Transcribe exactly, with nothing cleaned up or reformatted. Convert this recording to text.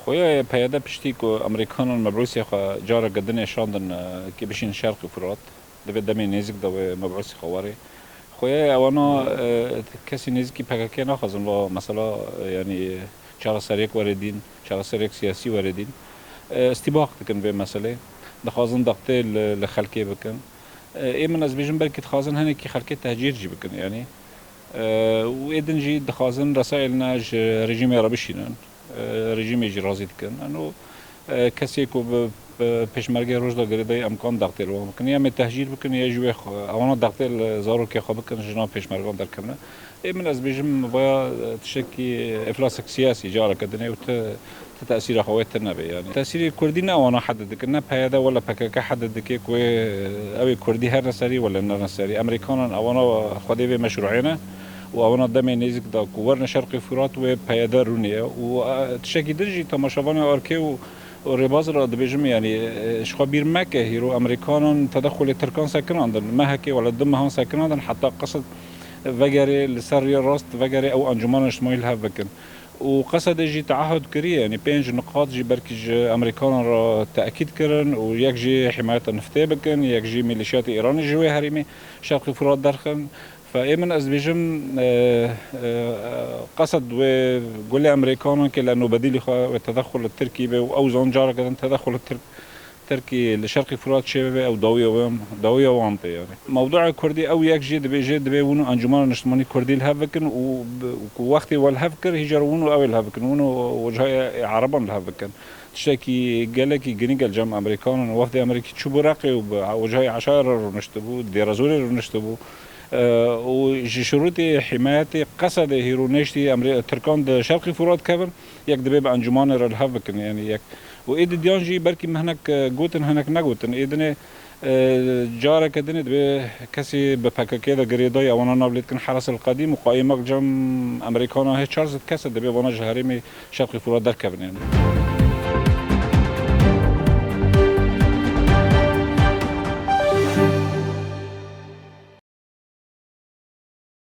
Xuya ye P Y D piştî ku Amerîkanan mebûsê xwe careke din êşandin, e, kê bişîn Şerqî Furat, di vê demê nêzik de wê mebûsê xwe werê. Xuya ye ewana, e, kesî nêzikî P K K naxwazin va mesela, e, yanî çareseriyek were dîn, çareseriyek siyasî were dîn. E, îstîbaq dikin vê meselê. Dixwazin dextê li, li xelkê bikin. E, ê min ez bêjim belkî dixwazin hinekî xelkê tehcîr jî bikin, yanî. E, û ê din jî dixwazin resaîlna ji rejîmê re bişînin. E, rejîmê jî razî dikin. Eno, e, kesê ku bi, bi pêşmergê Rojda girêdayî em kan dextê li wan bikin. Ya em ê tehcîr bikin, ya jî wê xwe, ewana dextê li zarokê xwe bikin, ji nav pêşmergan derkevine. Ê min ez bêjim vaya, e, tiştekî eflasek siyasî careke dinê û ti, ti tesîra xwe wê tune be. Yanî tesîrê Kurdî ne wana hedid dikin, ne P Y D wala P K K hedid dike ku wê, e, ew ê Kurdî herne serî wala nerne serî. Amerîkanan ewana xwedê vê meşrûê ne û ewana demê nêzik da ku werine Şerqê Furat wê P Y D rûnê ye. Û, e, tiştekî din jî temaşevanê arkê û, û rêbaz re dibêjim, yanî, e, ji xwe bîr meke, hîro Amerîkanan tedexulê Tirkan sekinandin. Mehekê wala du mehan sekinandin, heta qesd vegerê li ser rêya rast, vegerê ew encûmana niştimanî li hev bikin. Û Qesedê jî teahud kiriye, yanî pênc niqat jî belkî ji Amerîkanan re tekîd kirin û yek jî himayeta niftê bikin, yek jî mîlîşyatê Îranê ji wê herêmê Şerqî Furat derxin. Fe ê min ez dibêjim, e, e, Qesed wê gulê Amerîkanan kê li nobedîlî xwe wê tedexul li Tirkî be û ew zon careke din tedexul li Tirk Tirkî li Şerqî Furat çêbibe, ew dawiya wan, dawiya wan tê yanî. Mewdu'a Kurdî ew yek jî dibêje, dibê win û Encûmena Niştimanî Kurdî li hev bikin û bi, ku wextê we li hev kir, hîcar win û ew ê li hev bikin, win û wecihayê Ereban li hev bikin. Tiştekî gelekî girîng e li cem Amerîkanan, wefdê Amerîkî çûbû Reqê û bi wecihayê Eşayê re rûniştibû, Dêrezorê rûniştibû. E, û ji şurûtê himayetê Qesedê hîro nêştî Emrê-, Tirkan di Şerqî Furat kevin, yek dibê bi encûmanê re li hev bikin, yanî yek Û ê di diyan jî belkî min hinek, e, gotin, hinek negotin. Ê dinê, e, careke dinê dibê kesê bi P K K de girêdayî ewana nav lê dikin Heres el Qedîm û qaîmek cem Amerîkana hê çar sed kes e, dibê vana ji herêmê Şerqî Furat derkevin yanî.